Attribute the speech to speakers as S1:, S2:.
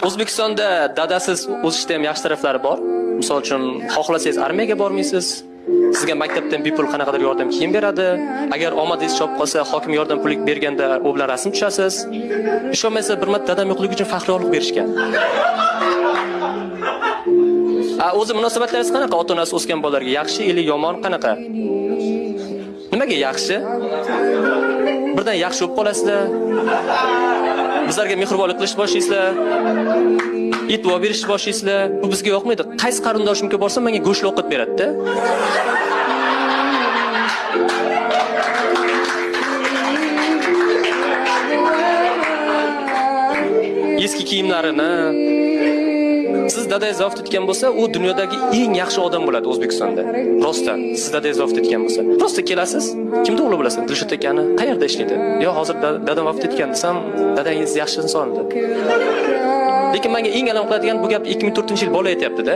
S1: O'zbekistonda dadasiz o'sishda ham yaxshi taraflari bor. Misol uchun, xohlasangiz armiyaga bormaysiz. Sizga maktabdan bepul qanaqadir yordam kiyim beradi. Agar omadingiz chopib qolsa, hokim yordam puli berganda u bilan rasm tushasiz. Ishonmaysiz, bir marta dadam yo'qligi uchun faxriy berishgan. O'zi munosabatlaringiz qanaqa ota-onasi o'sgan bolalarga? Yaxshi yoki yomon qanaqa? Nimaga yaxshi? Birdan yaxshi bo'lib qolasizlar. Bizlarga mehribonlik qilishni boshlaysizlar. E'tibor berishni boshlaysizlar. Bu bizga yoqmaydi. Qaysi qarindoshimga borsam menga go'sht ovqat beradi-da. Eski kiyimlarini. Siz dadangiz vafot etgan bo'lsa, u dunyodagi eng yaxshi odam bo'ladi O'zbekistonda. Rostdan, siz dadangiz vafot etgan bo'lsa, rosta kelasiz, kimni o'g'li bo'lasan? Dilshod akani qayerda ishlaydi? Yo, hozir dadam vafot etgan desam, dadangiz yaxshi inson dedi. Lekin menga eng alam qiladigan bu gap 2004-yil bola aytayapti-da.